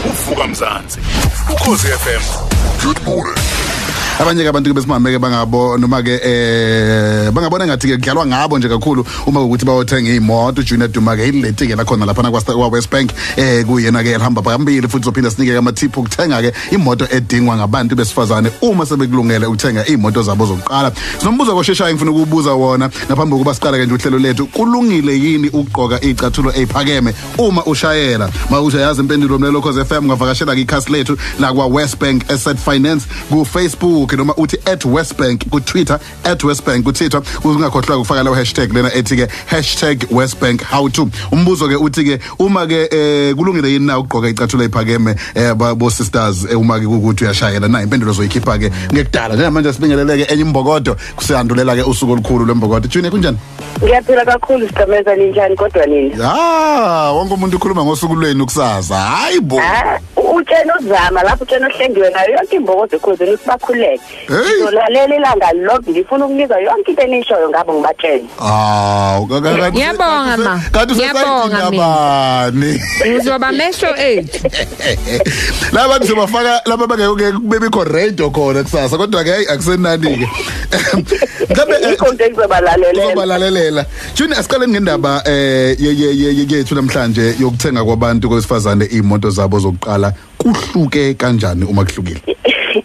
Uvuka Mzansi. Ukhozi FM. Good morning. Abanye abantu besimame ke bangabo noma ke bangabona ngathi ke kudlalwa ngabo nje kakhulu uma ukuthi bayothenga imoto. Junior Duma ke ileti ke la khona lapha kwa West Bank, kuyena ke elihamba phambili, futhi uzophinda sinike ama tip ukuthenga ke imoto edingwa ngabantu besifazane uma sebekulungele ukuthenga imoto zabo zokuqala. Sinombuzo kosheshayo ngifuna ukubuza wona ngaphambi kokuba siqale ke nje uhlelo lethu. Kulungile yini ukugqoka icathulo eziphakeme uma ushayela? Mawuthi yazi impendulo, mlelo Ukhozi FM, ungavakashela ikhasi lethu la kwa West Bank Asset Finance ku Facebook, noma uthi @Westbank ku Twitter, @Westbank ku Twitter. Ungakhohlwa ukufaka lawo hashtag lena ethi ke #WestBankHowTo. Umbuzo ke uthi ke uma ke kulungile yini na ukugqoka icathulo eziphakeme, bo sisters, uma ke ukuthi uyashayela na? Impendulo zoyikhipha ke ngekudala. Njengamanje sibingeleleke enye imbokodo, kusiyandulela ke usuku olukhulu lwembokodo. Junior, kunjani? Ngiyaphila kakhulu, Sigqemeza, ninjani kodwa nini? Ah, wonke umuntu ukhuluma ngosuku lwenu kusasa. Hayi bo. Ah, utshena uzama lapho, utshena ohlengiwe nayo yonke imbokodo ekhozeni ukuthi bakhuleke. Ngizolalela ilanga lonke, ngifuna ukunika yonke into enishoyo ngabo ngibatshele. Ah, Ngiyabonga, ma. Kanti Ngiyabonga mina. usesayidini. Uzoba mehlo ethu. Laba bantu bafaka laba bangeke kubebikho radio khona kusasa, kodwa ke hey, akusenani ke. Mhlawumbe Yikho nje ngizobalalela. Uzobalalelela. Junior, asiqale ngendaba yethu namhlanje yokuthenga kwabantu kwesifazane imoto zabo zokuqala. Kuhluke kanjani uma kuhlukile?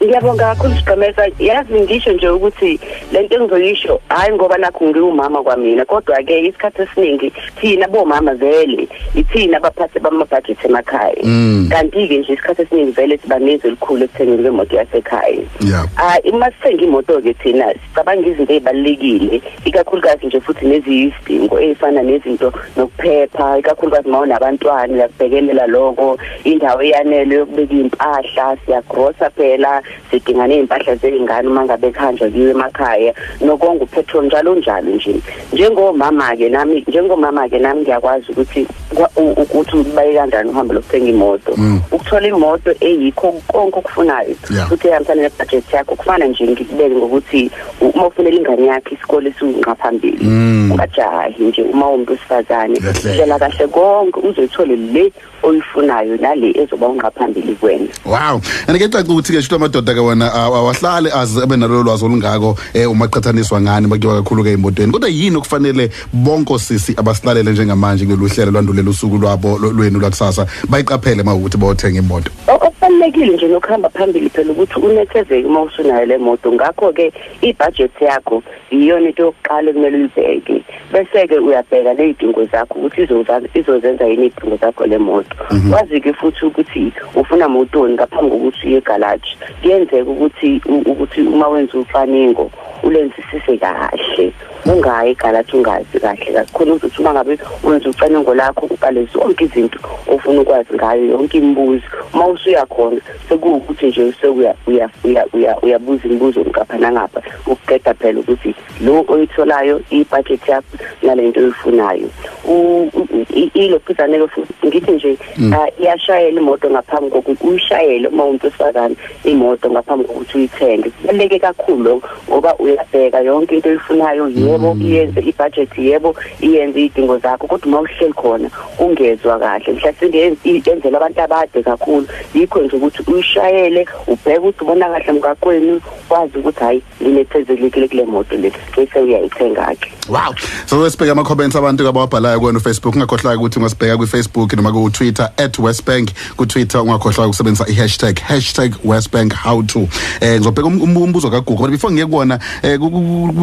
Ngiyabonga kakhulu, Sigqemeza. Yazi ngisho nje ukuthi lento engizoyisho, hayi ngoba nakho ngiwumama kwamina, kodwa ke isikhathi esiningi thina bomama vele ithina abaphathi bama-budget emakhaya. Kanti-ke nje isikhathi esiningi vele siba nezwi elikhulu ekuthengeni kwemoto yasekhaya. Ah, uma sithenga imoto-ke thina sicabanga izinto ey'balulekile, ikakhulukazi nje futhi neziyisidingo ey'fana nezinto nokuphepha, ikakhulukazi uma unabantwana uyakubhekelela loko, indawo eyanele yokubeka iy'mpahla, siyagrosa phela, sidinga ney'mpahla zey'ngane uma ngabe kuhanjwa kuyiwe emakhaya, nokonga upetrol, njalo njalo nje. Njengomama-ke nami ngiyakwazi ukuthi ukuthi ubaye kanjani uhambo lokuthenga imoto, ukuthola imoto eyikho konke okufunayo futhi ehambisana nebudget yakho. Kufana nje ngikubeke ngokuthi uma ufunela ingane yakho isikole esiwunqaphambili, ungajahi nje uma uwumuntu wesifazane. Kahle. Hlela kahle konke uzoyithole le oyifunayo nale ezoba unqaphambili kuwena. Wow. And ke caca ukuthi ke shito amadoda ke wona awahlale aze abe nalolo lwazi olungako uma qhathaniswa ngani bakuyiwa kakhulu ke emotweni. Kodwa yini okufanele bonke osisi abasilalele njengamanje kulolu hlelo lwandulela usuku lwabo lwenu lwakusasa bayiqaphele mawukuthi bayothenga imoto? Okubalulekile nje nokuhamba phambili phela ukuthi unethezeke uma usunayo le moto. Ngakho-ke ibudget yakho iyona into yokuqala ekumele uyibheke, bese-ke uyabheka ney'dingo zakho ukuthi izozenza yini iy'dingo zakho le moto. Wazi-ke futhi ukuthi ufuna motoni ngaphambi kokuthi uye egalaji. Kuyenzeka ukuthi uma wenza ucwaningo ulenzisise kahle, ungayi egalaji ungazi kahle khona. Uzothi uma ngabe wenza ucwaningo lakho ubhale zonke izinto ofuna ukwazi ngayo, yonke imibuzo, uma usuya khona sekuwukuthi nje sekuya uyabuza imibuzo ngapha nangapha ukuqeda phela ukuthi lo oyitholayo ibudget yakho nalento oyifunayo. Ilokhuzane-ke futhi ngithi nje iyashayela imoto ngaphambi kokuthi uyishayele, uma umuntu wesifazane, imoto ngaphambi kokuthi uyithenge. Kubaluleke kakhulu lokho ngoba uyabheka yonke into oyifunayo, yebo, iyenze ibudget, yebo, iyenze iy'dingo zakho, kodwa uma uhleli khona ungezwa kahle, mhlasimbe yenzela abantu abade kakhulu. Yikho nje ukuthi uyishayele, ubheke ukuthi ubona kahle emgaqweni, wazi ukuthi hhayi, nginethezelekile kule moto le, bese uyayithenga-ke. Wow. So sibheka ama comments abantu abawabhalayo kuwena uFacebook. Ungakhohlwa ukuthi ungasibheka kwiFacebook noma ku Twitter @Westbank ku Twitter. Ungakhohlwa ukusebenzisa i-hashtag #WestBankHowTo. Ngizobheka umbuzo kaGugu, but before ngiye kuwona,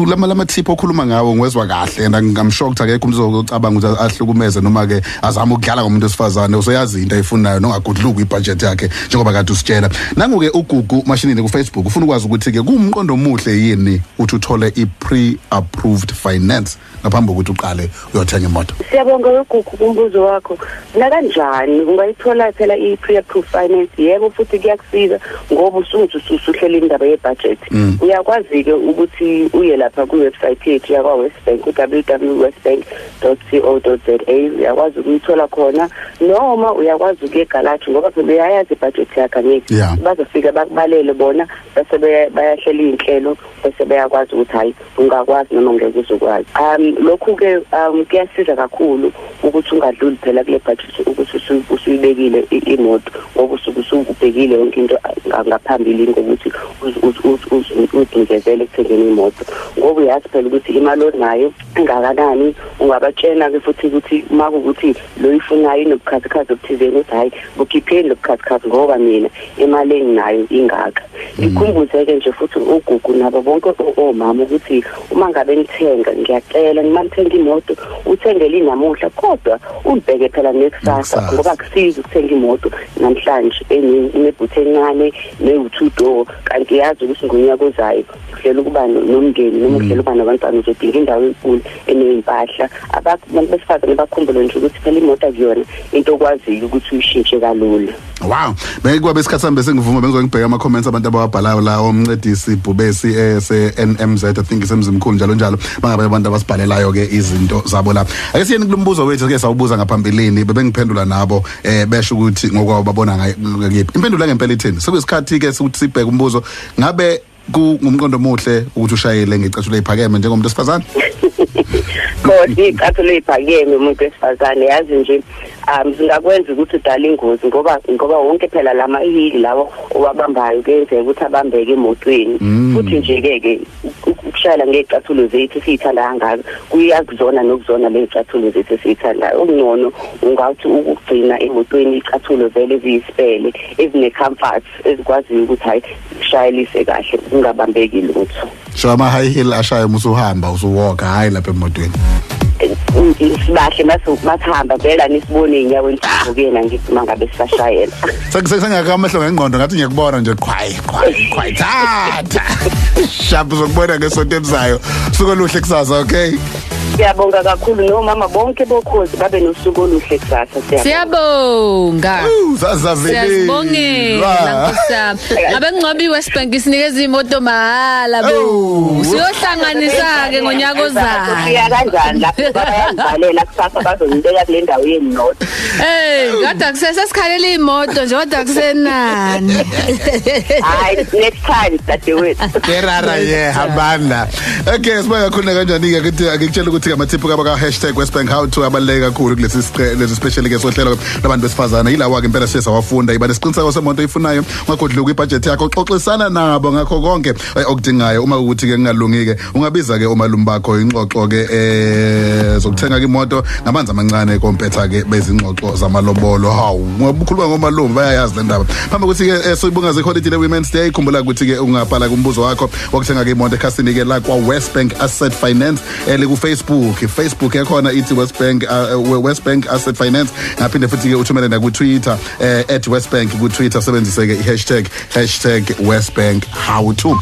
lama tip okhuluma ngawo ngiwezwa kahle and I'm sure ukuthi akekho umuntu ozocabanga ukuthi ahlukumeze noma ke azama ukudlala ngomuntu wesifazane useyazi into ayifunayo nongagudluki ibudget yakhe njengoba kade usitshela. Nangu ke uGugu Mashinini ku Facebook, ufuna ukwazi ukuthi ke kuwumqondo omuhle yini uthi uthole i-pre-approved finance ngaphambi kokuthi uqale uyothenga imoto? Siyabonga, weGugu, kumbuzo wakho. Nakanjani ungayithola phela i-pre-approved finance, yebo, futhi kuyakusiza ngoba usuthi usuhlela indaba ye-budget. Uyakwazi-ke ukuthi uye lapha kwi-website yethu yakwa-Westbank, ku-www.westbank.co.za, uyakwazi ukuyithola khona, noma uyakwazi ukuya egalaji ngoba phela uyayazi ibudget yakho, angithi? Bazofika bakubalele bona, bese bayahlela iy'nhlelo, bese beyakwazi ukuthi hhayi, ungakwazi noma ngeke uzokwazi. Lokhu-ke kuyasiza kakhulu ukuthi ungadluli phela kule budget ukuthi. usuyibekile imoto, ngoba usuke usubhekile yonke into ngaphambili ngokuthi uzinikezele ekuthengeni imoto, ngoba uyazi phela ukuthi imali onayo ingakanani. Ungabatshena ke futhi ukuthi uma kuwukuthi lo ifunayo inobukhazikhazi obuthizeni, ukuthi hayi, bukhipheni lobukhazikhazi ngoba mina imali enginayo ingaka. Ngikhumbuzeke nje futhi ugugu nabo bonke omama ukuthi uma ngabe nithenga, ngiyacela, nima nithenga imoto, uthengele inamuhla kodwa ulibheke phela nekusasa, ngoba akusizi ukuthenga imoto namhlanje enebhuthi encane ne-two door, kanti yazi ukuthi ngonyaka ozayo uhlela ukuba nomndeni noma uhlela ukuba nabantwana, uzodinga indawo enkulu eney'mpahla. Abantu besifazane bakhumbule nje ukuthi phela imoto akuyona into okwaziyo ukuthi uyishintshe kalula. Wow, bengikwabe isikhathi sami bese ngivuma, bengizongibheka ama comments abantu abawabhalayo la, omncedisi Bhubesi ese NMZ, I think isemzimkhulu, njalo njalo, bangabe abantu abasibhalelayo ke izinto zabo la. Ake siyeni kulombuzo wethu ke sawubuza ngaphambilini, bebengiphendula nabo besho ukuthi ngokwabo babona ngakephi. Impendulo ngempela ithini? Sekuyisikhathi ke ukuthi sibheke umbuzo, ngabe kungumqondo omuhle ukuthi ushayele ngecathulo eziphakeme njengomuntu wesifazane? Kodwa icathulo eziphakeme umuntu wesifazane, yazi nje, singakwenza ukuthi udale ingozi, ngoba wonke phela lama heel lawo owabambayo kuyenzeka ukuthi abambeke emotweni. Futhi nje ke ukushayela ngecathulo zethu siyithanda kangaka, kuyakuzona nokuzona lezicathulo zethu esiyithandayo. Okungcono ungathi ukugcina emotweni icathulo vele eziyisipele, ezine-comfort, ezikwaziyo ukuthi hayi, ushayelise kahle kungabambeki lutho. So ama high heel ashaya musuhamba usuwalka, hayi lapha emotweni. Sibahle masihamba vela nisibone ey'nyaweni sigqokena, ngithi uma ngabe sisashayela. Sengaka amehlo ngengqondo ngathi ngiyakubona nje, qhwayi qhwayi qhwayi, thatha sharp, uzokubona ngesonto elizayo. Suku oluhle kusasa, okay? Siyabonga kakhulu, nomama bonke bokhozi babe nosuku oluhle kusasa. Siyabonga. Siyabongela Nkosi yami. Ngabe ngcobi West Bank isinikeza imoto mahala bo. Siyohlanganisa ke ngonyaka ozayo. Siya kanjani lapho? Bayangivalela kusasa, bazongibeka kule ndawo yeninoto. Hey, kodwa kusese sikhalela imoto nje, kodwa kusenani. Hayi, next time, dadewethu. Kerara ye hambana. Okay, sibonga kakhulu. Kanjani ke ukuthi akutshela ukuthi amathiphu kaba ka #WestBankHowTo abaluleke kakhulu kulesi lesi special ke sohlelo labantu besifazane, yilawa ke impela siye sawafunda. Iba nesiqiniseko semoto oyifunayo, ungagodluka ibudget yakho, xoxisana nabo ngakho konke okudingayo. Uma ukuthi ke kungalungi ke, ungabiza ke omalume bakho, ingxoxo ke zokuthenga ke imoto ngamanzi amancane kompetha ke bezingxoxo zamalobolo. Hawu, ngoba ukhuluma ngomalume, bayayazi le ndaba. Phambi kokuthi ke soyibungaze iholiday le Women's Day, khumbula ukuthi ke ungabhala kumbuzo wakho wokuthenga ke imoto ekhasini ke la kwa West Bank Asset Finance eliku Facebook yakhona ithi West Bank Asset Finance. Ngaphinde futhi ke uthumele na ku Twitter, @WestBank ku Twitter, sebenzise ke i-hashtag #WestBankHowTo.